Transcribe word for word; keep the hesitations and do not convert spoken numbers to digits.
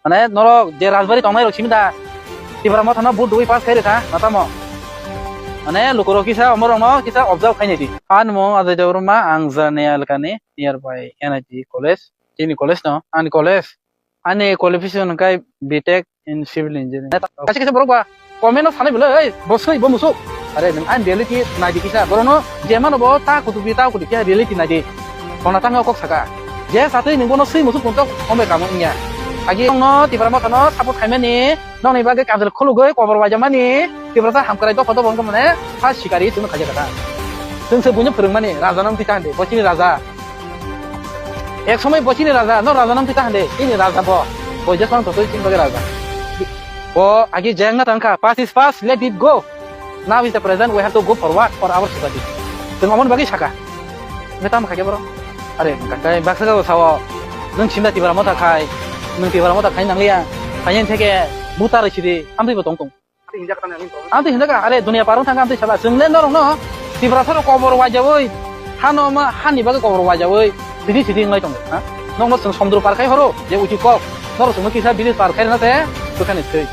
Mane norok je Rajbari tongnai rok simi da, Tipra Motha no vote dui pass khai rwkha, matamo. Mane lukurok kisa omorok no kisa observe khai nai di. Ani mung Ajay Debbarma, ang Jani elakani nearby N I T college. Chini college no, ani college. Ani qualification hwnkhe B Tech in Civil Engineering. Kaisa kaisa borok ba comment no sanai bwlai, "Ei, bo swi, bo musuk." Are nwng ani reality nai di kisa. Borok no je mano bo ta kutubi, ta kutubi khe reality nai di. Khona tangwi kok saka. Je satwi nwng bono swi musuk tong tok, hombai kamo wngya. Agi nokno Tipra Motha no support khaimani, nokni bagwi kajal khulugwi kobor waijamani, Tipra ta hamkrai dopha dopha wngkha mane, ha sikari chwngno khaijak kha ta. Chwng se buino phwrwngmani, raja no wngtwi ta hwndi, bo chini raja. Ek somoi bo chini raja, no raja nang tita hande, chini raja bo. Bo je sang totoi chini bagwi raja. Bo agi jeng na tangkha, past is past, let it go. Now is the present, we have to go forward for our society. Chwng omon bagwi saka. Nge tam kha khe boro? Are, kakai baksa ga sao. Nung chinda Tipra Motha khai, nung Tipra Motha khai nang liya. Khayen theke buta rw sidi, amtwi bo tong tong. Ang twi hinjak, are, duniya parwng thangkha, ang twi sala. Chwng le norokno Tiprasa rok kobor waijawi, hano ma, hani bagwi kobor waijawi, sidi sidi wnglai tongo, ha? Nokno chwng somudro par khai horo, je uchi kok. Norok chwngno kisa bridge par khai rwna se, bwkhani thwi.